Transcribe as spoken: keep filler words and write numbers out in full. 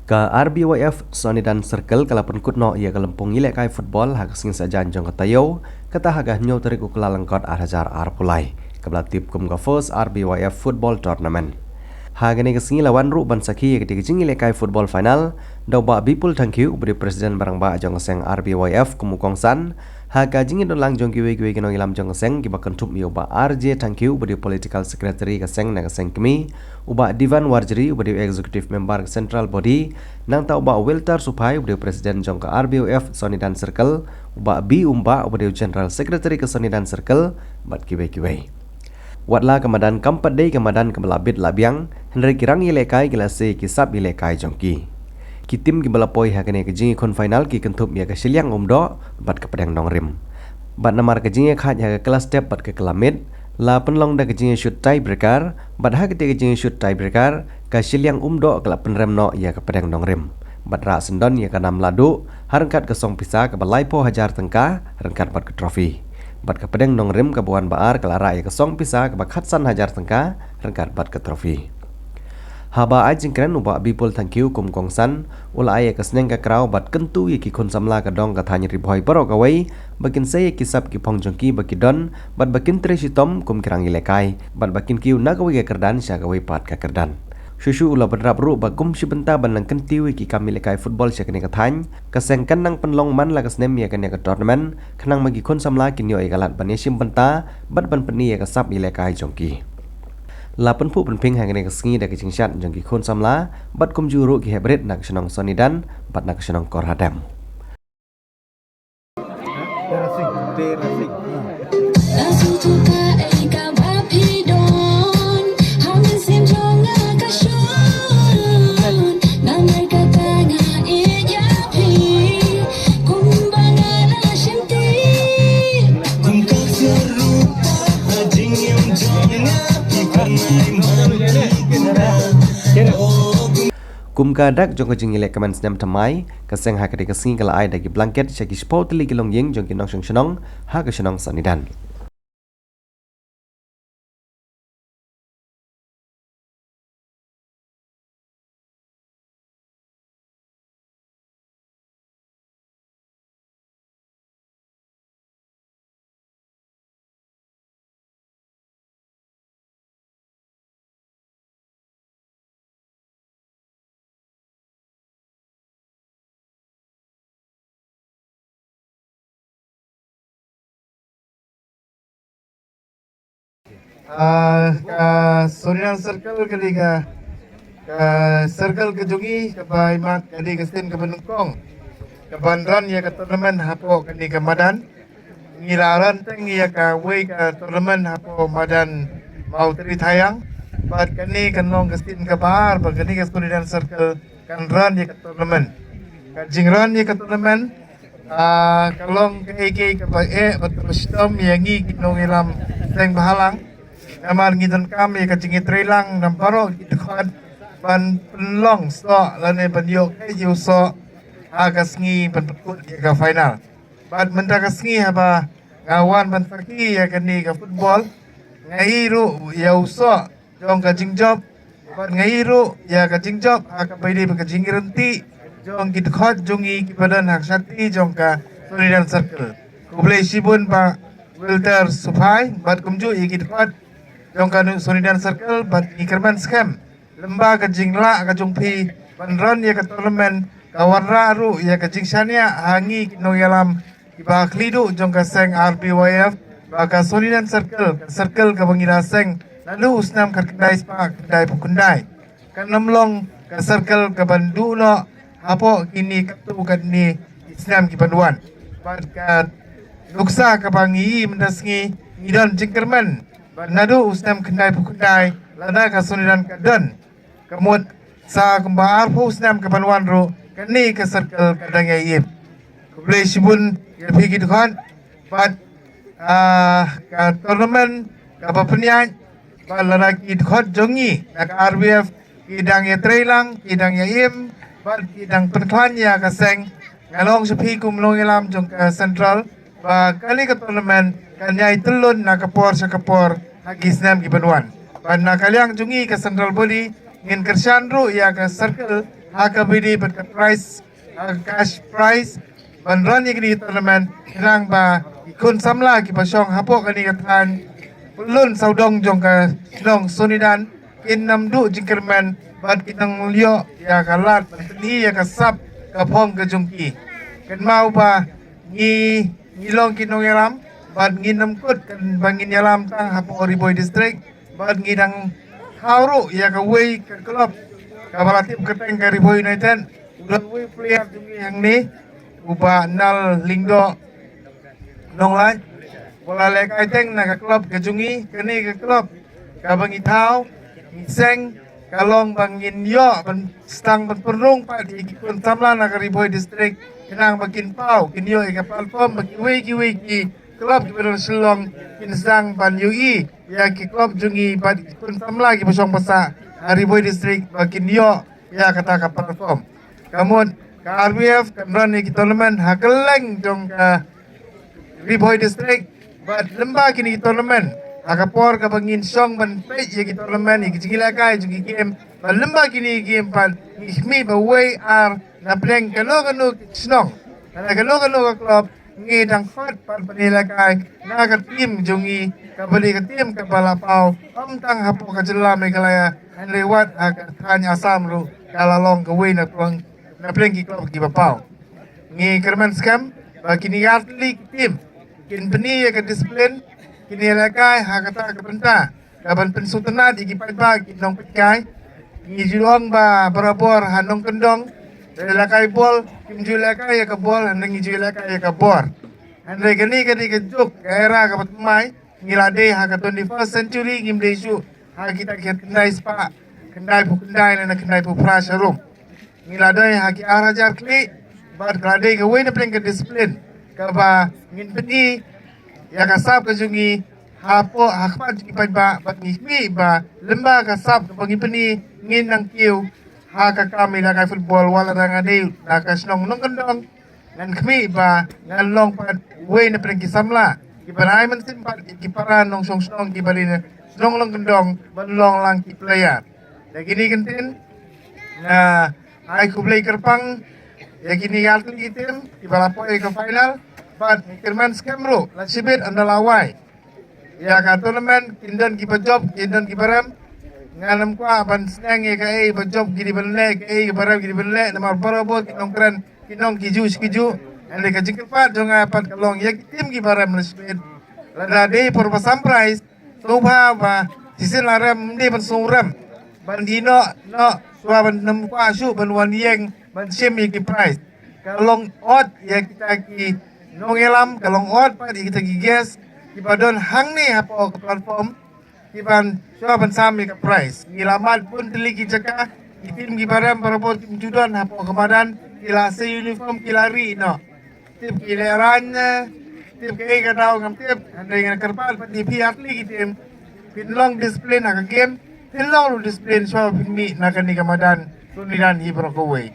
Ka R B Y F Sonidan Circle ka la pynkut noh ïa ka lympung ïalehkai football ha ka sngi saitjaiñ jong ka taïew, kata ha ka hynñiew tarik u Kyllalyngkot ar hajar arphew lai, kaba la tip kum ka First R B Y F Football Tournament. Ha kane ka sngi la wan ruh ban sakhi ïa katei ka jingïalehkai football final da u Bah Bipul Thangkhiew uba dei u President ba rangbah jong ka seng R B Y F kum u kongsan, ha ka jingïadonlang jong kiwei kiwei ki nongïalam jong ka seng kiba kynthup ïa u Bah R J Thangkhiew uba dei u Political Secretary ka seng na ka seng kmie, u Bah Divan Warjri uba dei u Executive Member ka Central Body, nangta u Bah Wilter Suphai uba dei u President jong ka R B Y F Sonidan Circle, u Bah B Umbah uba dei u General Secretary ka Sonidan Circle, bad kiwei kiwei. Watla ka madan kam pat dei ka madan kaba la bit la biang, hynrei ki rangïalehkai ki la sei ki sap ïalehkai jong ki. Ki tim kiba la poi ha kane ka jingïakhun final ki kynthup ïa ka Shilliang Umdoh bad ka Pdeng Nongrim. Bad namar ka jingïakhaid ha ka kylla step bad ka kylla miet, la pynlong da ka jingïashut tiebreaker, bad ha katei ka jingïashut tiebreaker, ka Shilliang Umdoh ka la pynrem noh ïa ka Pdeng Nongrim. Bad rah syndon ïa ka nam lahduh ha ryngkat ka song pisa kaba laiphew hajar tyngka ryngkat bad ka trophy. Bad ka Pdeng Nongrim kaba wan ba ar ka la rah ïa ka song pisa kaba khatsan hajar tyngka ryngkat bad ka trophy. Haba ai jingkren u Bah Bipul Thangkhiew kum kongsan, u la ai ïa ka sneng ka kraw bad kyntu ïa ki khun samla ka dong ka thaiñ Ri Bhoi baroh kawei, ba kin sei ïa ki sap ki phong jong ki ba ki don, bad ba kin trei shitom kum ki rangïalehkai, bad ba kin kiew na kawei ka kyrdan sha kawei pat ka kyrdan. Shuh shuh u la bynrap ruh ba kum shi bynta ban nang kyntiew ïa ki kam ïalehkai football sha kane ka thaiñ, ka seng kan nang pynlong man la ka snem ïa kane ka tournament, khnang ba ki khun samla kin ïoh ïa ka lad ban ïashim bynta, bad ban pyni ïa ka sap ïalehkai jong ki. La pynphuh pynphieng ha kane ka sngi da ka jingshad jong ki khun samla, bad kumjuh ruh ki heh barit na ka shnong Sonidan, bad na ka shnong Korhadem. Kum ka dak jong ka jingïalehkmen snem thymmai, ka seng ha katei ka sngi ka la ai da ki blanket sha ki shiphew tylli ki longïing jong ki nongshong shnong ha ka shnong Sonidan. Ah, ka Sonidan Circle ka dei ka, ka circle ka jong ngi kaba imat ka dei ka sien kaba nyngkong kaban run ïa ka tournament hapoh kane ka madan. Ngi la run tang ïa kawei ka tournament hapoh madan Mawtari Thaiang. Bad kane kan long ka sien kaba ar ba kane ka Sonidan Circle kan run ïa ka tournament. Ka jingrun ïa ka tournament, ah, ka long kaei kaei kaba eh bad kaba shitom ïa ngi ki nongïalam seng bhalang. Namar ngi donkam ïa ka jingïatreilang na baroh ki dkhot ban pynlong soh lane ban ïoh kaei ïa u soh ha ka sngi ban pynkut ïa ka final. Bad mynta ka sngi haba nga wan ban sakhi ïa kane ka football, nga ïohi ruh ïa u soh jong ka jingjop, bad nga ïohi ruh ïa ka jingjop ha kaba ïadei bad ka jingïaryntih jong ki dkhot jong ngi kiba don ha ka shakti jong ka Sonidan Circle. Khublei shibun Bah Wilter Suphai bad kumjuh ïa ki dkhot jong ka Sonidan Circle bad ngi kyrmen skhem lem bad ka jinglah ka jong phi ban run ïa ka tournament, ka wanrah ruh ïa ka jingshaniah ha ngi ki nongïalam kiba khlieh duh jong ka seng R B Y F, ba ka Sonidan Circle, ka circle kaba ngi la seng naduh u snem khatkhyndai spah khyndaiphew khyndai. Kan ym long ka circle kaban duh noh hapoh kine katto katne ki snem kiban wan. Bad ka nuksa kaba ngi ïohi mynta sngi, ngi don jingkyrmen ba naduh u snem khyndaiphew khyndai lada ka Sonidan ka don, ka mut sa kumba arphew snem kaban wan ruh, kane ka circle ka dang ïaid im. Khublei shibun ïa phi ki dkhot, bad, ah, ka tournament kaba pynïaid, bad lada ki dkhot jong ngi na ka R B F ki dang ïatreilang, ki dang ïaid im, bad ki dang pynkhlaiñ ïa ka seng, nga ong sha phi kum nongïalam jong ka Central ba kane ka tournament kan ïai tyllun na ka por sha ka por ha ki snem kiban wan. Bad na ka liang jong ngi ka Central Body, ngin kyrshan ruh ïa ka circle ha ka bidi bad ka prize, ha ka cash prize ban run ïa kane ka tournament, khnang ba ki khun samla kiba shong hapoh kane ka thaiñ Pyllun Sawdong jong ka shnong Sonidan kin ym duh jingkyrmen bad kin nang ïoh ïa ka lad ban pyni ïa ka sap ka phong ka jong ki. Kynmaw ba ngi, ngi long ki nongïalam bad ngin ym kut ba ngin ïalam tang hapoh Ri Bhoi District, bad ngi dang thaw ruh ïa kawei ka club kaba la tip kyrteng ka Ri Bhoi United. U don uwei u player jong ngi hangne, u Bah Nal Lyngdoh Nonglait, uba la lehkai teng na ka club ka jong ngi. Kane ka club kaba ngi thaw, ngi seng, ka long ba ngin ïoh ban sdang ban pynrung pat ïa ki khun samla na ka Ri Bhoi District, khnang ba kin paw, kin ïoh ïa ka platform ba kiwei kiwei ki club kiba don Shillong kin sdang ban ïohi ïa ki club jong ngi bad ki khun samla kiba shong ba sah ha Ri Bhoi District ba kin ïoh ïa kata ka platform. Ka mut ka R B F kan run ïa ki tournament ha kylleng jong ka Ri Bhoi District, bad lyngba kine ki tournament, ha ka por kaba ngin shong ban peit ïa ki tournament, ïa ki jingïalehkai jong ki game, bad lyngba kine ki game pat ngi khmih ba wei ar na pdeng kano kano ka shnong, na kano kano ka club, ngi dang khot pat ban ïalehkai na ka team jong ngi, kaba dei ka team kaba la paw ym tang hapoh ka jylla Meghalaya, hynrei wat ha ka thaiñ Assam ruh ka la long kawei na pdeng, na pdeng ki club kiba paw. Ngi kyrmen skhem ba kine ki artylli ki team kin pyni ïa ka discipline, kin ïalehkai ha kata ka bynta kaban pynsngewtynnat ïa ki paidbah, ki nongpeitkai. Ngi ju ong ba barabor ha nongkyndong, ïalehkai bol, kim ju ïalehkai ïa ka bol, hynrei ngi ju ïalehkai ïa ka bor. Hynrei kane ka dei ka juk, ka era kaba thymmai. Ngi la dei ha ka twenty-first century, ngim dei shuh ha kita ki khyndai spah, khyndai phew khyndai lane khyndai phew phra sharum. Ngi la dei ha ki ar hajar khlieh, bad ka la dei kawei na pdeng ka discipline kaba ngin pyni ïa ka sap ka jong ngi hapoh, ha khmat jong ki paidbah, bad ngi khmih ba lyngba ka sap kaba ngi pyni, ngin nang kiew ha ka kam ïalehkai football. Wat la nga dei na ka shnong nongkyndong, ngan khmih ba ngan long pat wei na pdeng ki samla kiba ai mynsiem pat ki para nongshong shnong kiba dei na shnong nongkyndong ban long lang ki player. Da kine ki ktien, nga ai khublei kyrpang ïa kine ki artylli ki team kiba la poi ïa ka final, bad ngi kyrmen skhem ruh la shibit ynda la wai ïa ka tournament, kin don kiba jop, kin don kiba rem. Ngan ym kwah ban sneng ïa kaei ba jop ki dei ban leh, kaei ba rem ki dei ban leh, namar barabor ki nongkren ki ong ki juh sha ki juh. Hynrei ka jingkyrpad jong nga pat ka long ïa ki team kiba rem la shibit. Lada dei por ba sam prize, sngewbha ba shisien la rem, ym dei ban sngew rem ban die noh noh, shuwa ban, ym kwah shuh ban wan ïeng ban shim ïa ki prize. Ka long ot ïa kita ki nongïalam, ka long ot pat ïa kita ki guest kiba don hangne hapoh ka platform, kiban shuwa ban sam ïa ka prize. Ngi la mad bun tylli ki jaka, ki team kiba rem barabor kim ju don hapoh ka madan, ki la sei uniform, ki la rieh noh. Tip ki lehraiñ ne tip kaei ka daw ngam tip, hynrei nga kyrpad pat ïa phi artylli ki team, phin long discipline ha ka game, phin long ruh discipline shuwa phin mih na kane ka madan Sonidan hi baroh kawei.